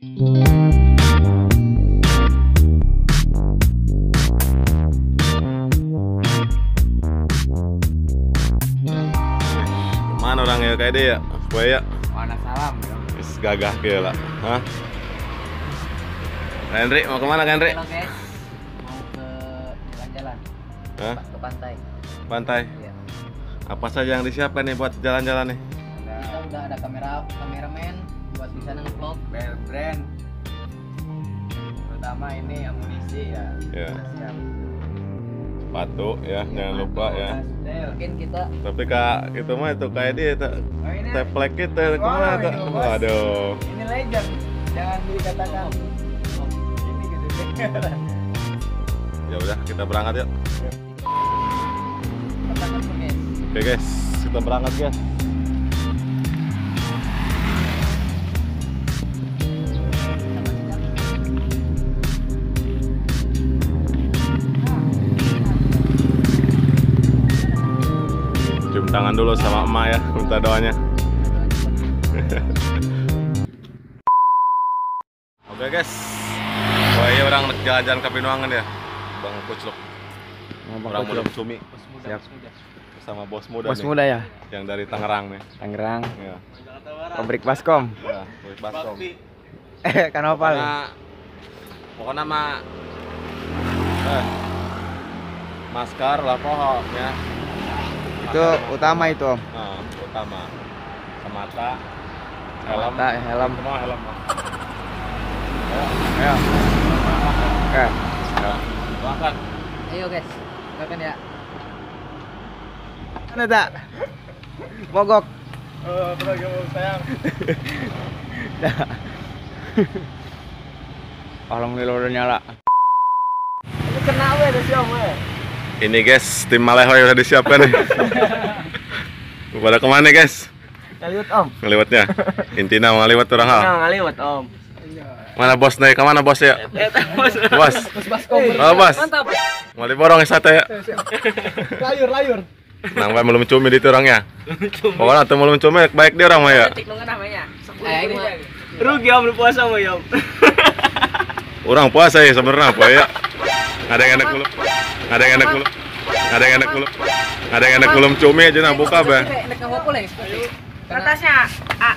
Mana orang ya kayak dia ya? Supaya mana salam ya. Wis gagah kieu lah. Hah? Henry mau kemana Henry? Halo guys, mau ke jalan-jalan. Hah? Ke pantai. Pantai? Iya. Apa saja yang disiapkan nih buat jalan-jalan nih? Kita udah ada kameramen buat bisa nge-vlog, brand. Terutama ini amunisi ya. Iya. Siap. Sepatu ya, jangan lupa ya. Mungkin kita. Tapi kak itu mah itu kayak dia itu. Teplek kita kemana kak? Waduh. Ini legend, jangan dikatakan. Ini gitu. Ya udah kita berangkat yuk. Oke guys, kita berangkat guys. Cium tangan dulu sama emak ya, minta doanya. Oke guys, wah iya orang jalan-jalan ke Binuangan ya, Bang Kucluk. Orang muda cumi. Siap. Sama bos muda. Bos nih, muda ya? Yang dari Tangerang nih. Tangerang. Ya. Pabrik Baskom. Ya, pabrik Baskom. Kanopal. Pokoknya mah masker lah pokoknya. Itu utama itu om. Nah, utama. Mata, helm. Mata, helm. Semua helm. Ayo. Oke. Ya. Makan. Ayo guys, makan ya. Mana tak? Mogok. Oh, sayang. Alhamdulillah udah nyala. Ini kena we ada si om we. Ini guys, tim Malehoy udah disiapkan nih. Pada kemana guys? Ngaliwat om. Ngaliwatnya. Intinya mau ngaliwat orang hal. Ngaliwat om. Mana bos nih? Kemana bos ya? Bos. Bos. Oh bos. Mantap. Mau diborong sate ya? Layur layur. Nang belum cumi di orangnya. Pokoknya tuh belum cumi baik dia orang mah ya. Rugi om lu puasa mah ya om. Orang puasa ya sebenarnya apa ya? Ada yang enak belum? Ada yang enak belum? Ada yang enak belum? Ada yang enak belum cumi aja nah buka bah. Atasnya A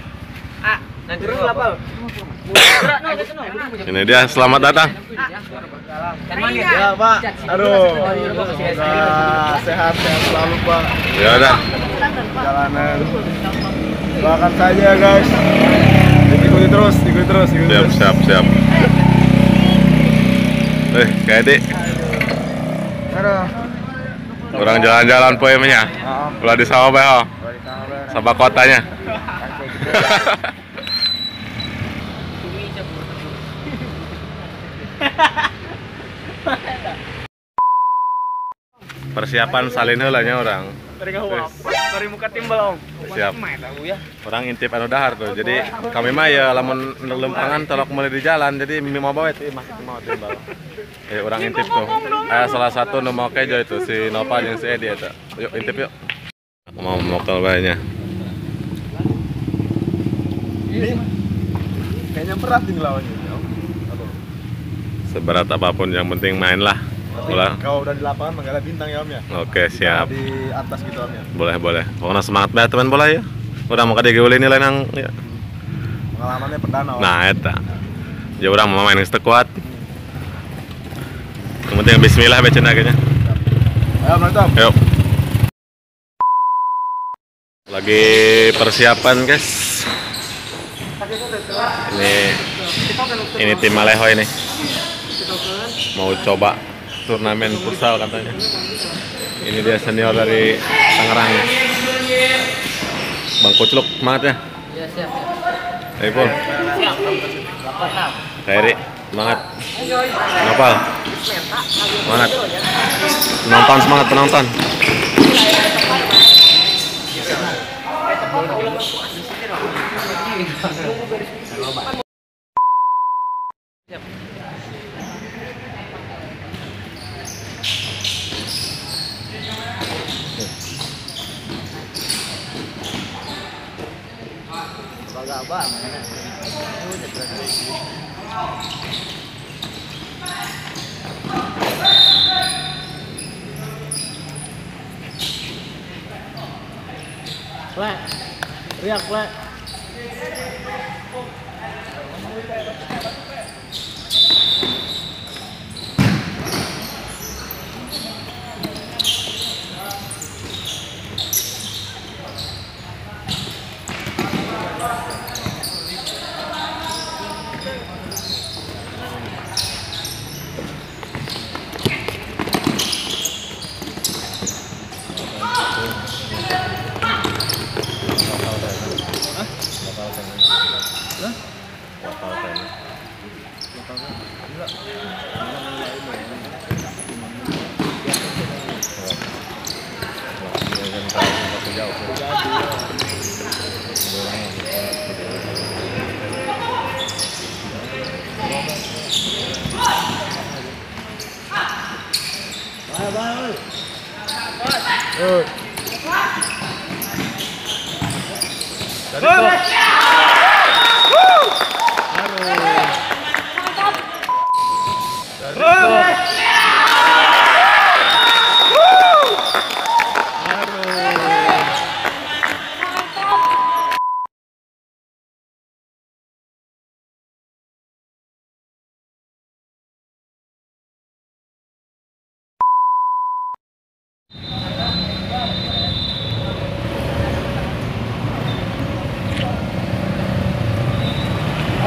A. Ini dia, selamat datang. Ya Pak, aduh, semoga sehat-sehat selalu Pak. Ya udah. Jalanan. Doakan saja guys. Ikuti terus, ikuti terus, ikuti siap, terus. Siap, siap. Kayak Dik. Orang jalan-jalan poemnya. Ulah di sawah bae, oh. Sama kotanya. Persiapan salin heula nya orang. Dari muka timbal om. Siap. Orang intip anu dahar tuh. Jadi kami mah ya lamun lempangan tolok mulai di jalan jadi mimi mau bawa itu masih mau timbal. Orang intip tuh. Salah satu nu mau kejo itu si Nova jeung si Edi eta. Yuk intip yuk. Aku mau mokel bae nya. Ini kayaknya berat ini lawannya. Seberat apapun yang penting main lah. Bola. Kalau udah di lapangan menggala bintang ya om ya. Oke siap. Di atas gitu om ya. Boleh boleh. Pokoknya semangat banget teman bola ya. Udah mau ke DG ini lain yang ya. Pengalamannya perdana om. Nah eta. Ya orang mau main yang kuat. Yang penting bismillah becen aja. Ayo om. Yuk. Lagi persiapan guys. Ini tim Malehoy nih. Mau coba turnamen futsal katanya. Ini dia senior dari Tangerang. Bang Kucluk, semangat ya. Iya, siap, siap. Ayo, Pul. Heri, semangat. Nopal. Semangat. Penonton semangat penonton. Le, riak le.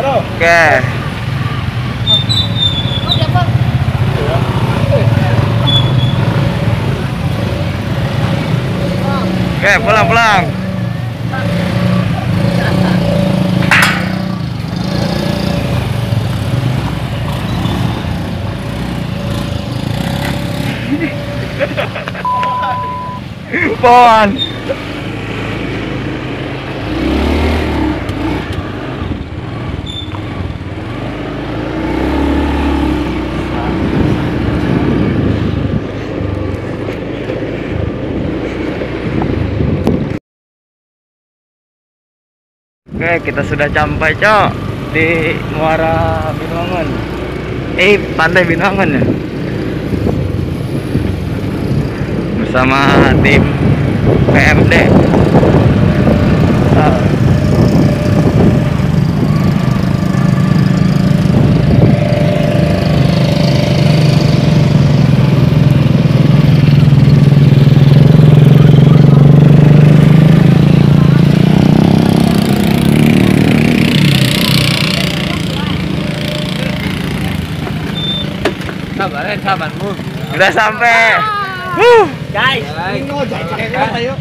Oke. Oke, pulang-pulang. Pohon. Oke, kita sudah sampai, Cok, di Muara Binuangeun. Pantai Binuangeun ya. Bersama tim PMD. Udah sampai. Guys, ayo.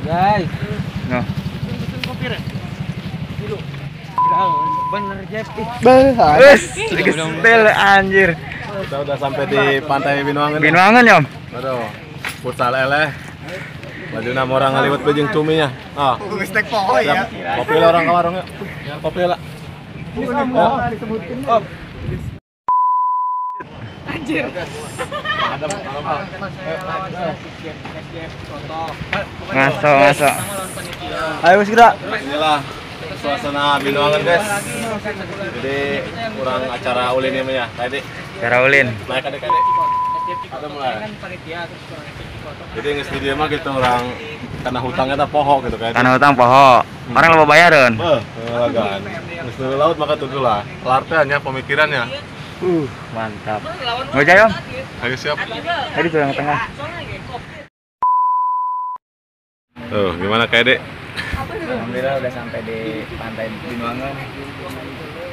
Guys. Nah. Bener Jeff. Wes, setel anjir. Kita udah sampai di Pantai Binuangeun. Binuangeun ya, Om. Aduh. Futsal eleh. Bajuna orang ngaliwet bejeng cuminya. Ah. Stek poho ya. Kopi lah orang ke warung yuk. Ya, kopi lah. Om. Anjir. Ngaso, ngaso. Ayo segera. Inilah suasana Binuangeun, guys. Jadi kurang acara ulin ini ya, tadi. Acara ulin. Naik adik-adik. Ada mulai. Jadi nges di dia mah gitu orang tanah hutangnya tak poho gitu kan. Tanah hutang poho. Orang lupa bayaran. Beuh, lagan. Nges di laut maka tuh lah. Kelar teh hanya pemikirannya. Mantap. Mau jaya, Om? Ayo siap. Tadi tuh yang tengah. Tuh, gimana kayak Dek? Alhamdulillah udah sampai di Pantai Binuangeun.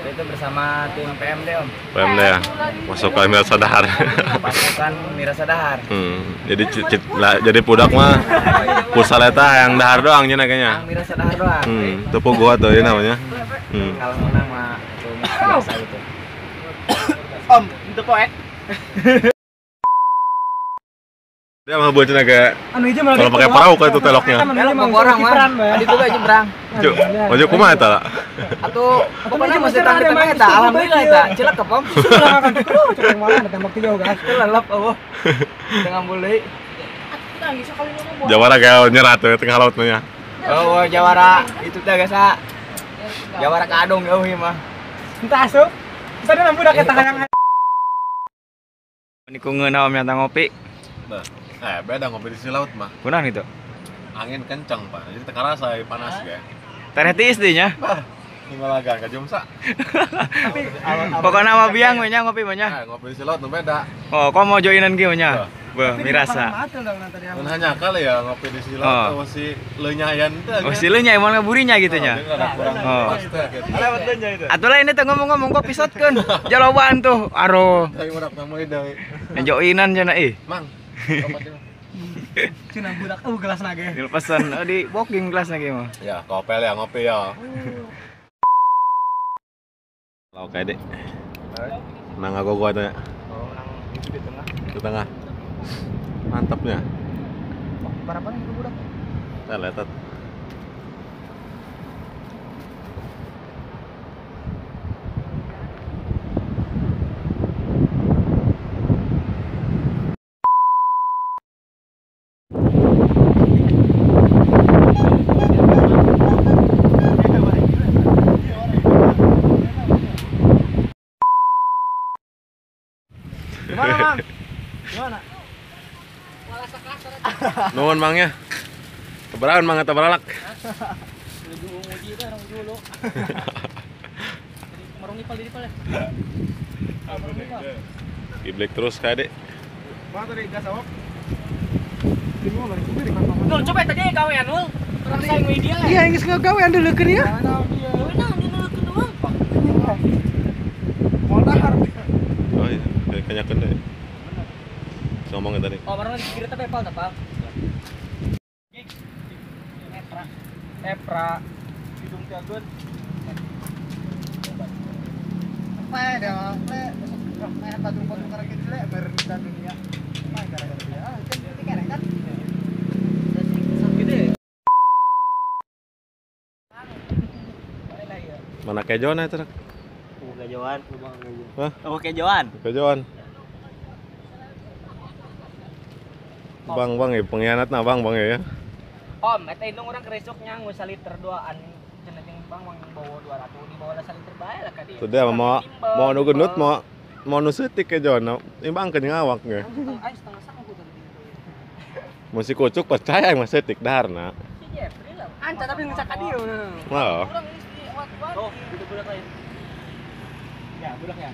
Itu bersama tim PMD, Om. PMD ya. Pasukan Mirasa Dahar. Pasukan Mirasa Dahar. Jadi jadi pudak mah futsal eta yang dahar doang nya kayaknya. Yang Mirasa Dahar doang. Tepuk gua tuh ini namanya. Kalau menang mah itu biasa gitu. Om, itu poek. Dia mah buat cenah kayak kalau pakai perahu kayak itu teloknya. Telok mau orang mah. Tadi tuh nyebrang. Cuk, maju kumaha eta lah. Atuh pokoknya masih tang di tengah eta. Alhamdulillah eta. Cilak ke pom. Lelap eueuh. Tengah boleh. Jawara kayak nyerah tuh tengah laut nya. Oh, jawara itu teh biasa. Jawara kadung jauh ieu mah. Entah asup. Tadi lampu udah ketahan. Niku ngeunah om nyata ngopi. Nah, beda ngopi di sisi laut mah. Kunaon gitu? Angin kencang, Pak. Jadi teu karasa panas ge. Tereh tiis deui nya. Bah, ngalagan ka jumsa. Tapi pokokna mah biang we nya ngopi mah nya. Ngopi di sisi laut nu beda. Oh, kok mau joinan kieu nya? Beuh, mirasa. Mun hanya kali ya ngopi di sisi laut oh si leunyayan teh. Oh, si leunya emang burinya gitu nya. Oh. Atuh lah ini teh ngomong-ngomong kopi shotkeun. Jalobaan tuh, aruh. Joinan cenah ih. Mang. Cina budak gelas nage. Dilepasan di booking gelas nage mah. Ya, kopel ya ngopi ya. Oke, Dek. Nang agogo atuh ya. Oh, nang itu di tengah. Di tengah. Mantapnya. Oh, parapan itu budak. Kita lihat. Gimana, Mang? Gimana? Nuhun Mang ya. Keberaun Mang atau beralak. Iblek terus kayak dek. Nul coba tadi gawean nul. Terang saya media. Iya, geus ngagawean duleukeun ya. Mau dahar. Oh iya, kanyakeun deh. Ngomongnya tadi. Oh, baru lagi kira teh PayPal teh, Pak. Epra. Epra. Hidung tiagun. Apa ya, dia patung-patung kecil ya, berita dunia. Gara-gara dia. Ah, kan ini kan. Gede. Mana kejoan itu? Kejoan, hah? Oh, kejoan. Kejoan. Bang, bang ya pengkhianat nah bang, bang ya. Om, eta indung urang keresok nya ngu saliter duaan cenah jeung bang mang bawa 200 dibawa lah saliter bae lah ka dieu. Sudah mau mau nu gendut mau mau nu seutik kejoan. Imbang ke ngawak ge. Aing setengah sak aku tadi. Mun si kucuk percaya mah seutik daharna. Si Jeffrey lah. Anca tapi geus ka dieu. Heeh. Urang geus di Oh, gitu budak lain. Ya, budak ya.